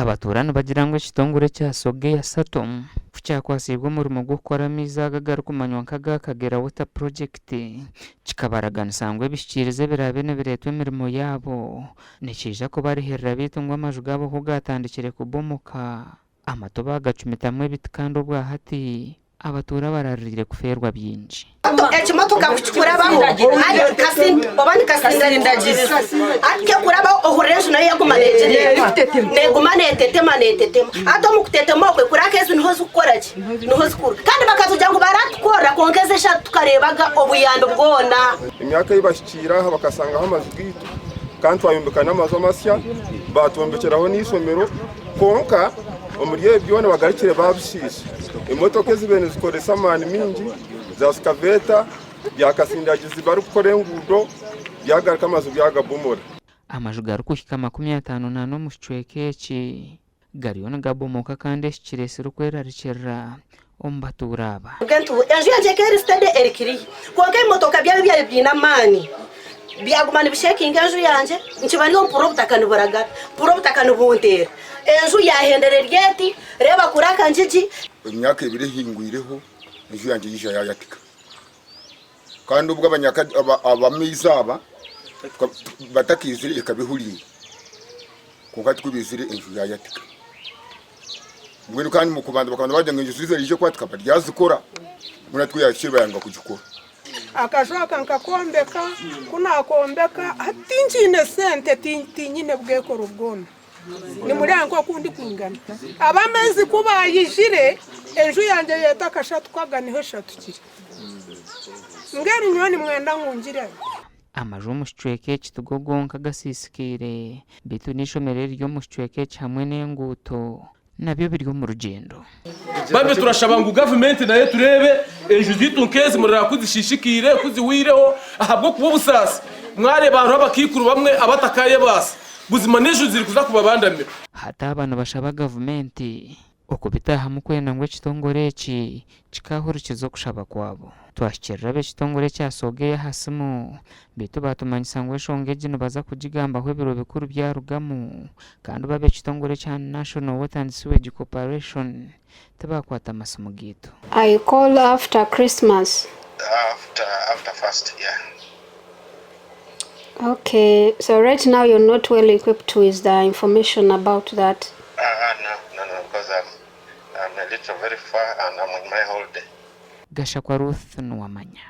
Abatuura nibagira ngu ekitongore ekya Sogea Satom ku kyakwasiibwe omurimo gw'okukora amaizi aga agarikumanywa nk'aga Kagera Water Project kikabaraganisa ngu ebihikiirizi ebiraabe nibireetwa emirimo yaabo nikiija kubarihirira beitu ngu amaju gaabo ku gaatandikire kubomoka amatu baagacumitamu ebiti kandi obwahati Abatuura baraririire kufeerwa bingi. Ekimotoka ku kikurabaho oba ni kasindagizi hati kekurabaho ohurira enju nayo yaguma negira eta neguma netetema netetema hati omu kutetema okwe kuraka ezi niho zikukora ki niho zikuruga kandi bakatugira ngu baratukorera kwonka ezi eshatu tukareebaga obuyambi bwona. Emyaka ei bahikiire aha bakasangaho amaju gaitu kandi twayombeka n'amaju amasya baatwombekyeraho n'eishomero kwonka Omuri ebi byona bagarukire baabishiisha. Emotoka ezibaire nizikoresa amaani maingi za sikaveeta, byakasindagizi barikukora enguudo byagaruka amaju byagabomora. Amaju garikuhika 54 omu kicweka eki gariyo nigabomoka kandi eki kireetsire okwerarikirira omu batuura aba. Enju yangye ekaba eri steady eri clear kwonka ebimotoka byabo ebyaba biine amaani byaguma nibishekinga enju yangye nkiba ndiho mpurira obutaka niburagara mpurira obutaka nibunteera enju yahendera eri eti reeba kuri akangigi. Emyaka ebiri ehingwireho enju yangye yaija yayatika kandi obwo abamaizi aba batakaizire ekaba ehuriire kwonka hati ku baizire enju yayatika. Mbwenu kandi omu kubanza bakaba nibagira ngu enju ziija ziije kwatika baryazikora, mbwenu hati ku yaahikire bayanga kugikora. Akaju aka nkakombeka, ku naakombeka hati tinkiine sente, tinyine bwekoro bwona. Nimureeba nk'oku ndikwingana. Ab'amaizi ku baayijire, enju yangye yeeta akashatu kaga niho eshatukire. Mbwenu nyowe nimwenda ngu ngire nta? Amaju omu kicweka eki tigo gonka gasiisikaire, beitu n'eishomero eriri omu kicweka eki hamwe n'enguuto nabyo biri omu rugyendo. Bambi turashaba ngu gavumenti nayo etureebe enju zaitu nk'ezi murara ku zishiishikaire, ku zihweireho ahabw'okuba obusaasi mwareeba hariho abakaikuru bamwe abatakayebaasa buzima n'enju zirikuza kubabandamira. Hati aba nibashaba gavumenti Okubitaahamu kwenda ngu ekitongore eki kikaahurikiza okushaba kwabo. Twahikirira ab'ekitongore ekya Sogea aha simu beitu baatumanyisa ngu enshonga egi nibaza kugigambaho ebiro bikuru byarugamu kandi bo ab'ekitongore ekya National Water and Sewage Corporation tibaakwata masimu gaitu. I call after Christmas. After after first yeah. Okay, so right now you're not well equipped with the information about that. Uh, uh, no, no, no, because I'm, I'm a little very far and I'm on my holiday. Gashakwa Ruth Nuwamanya.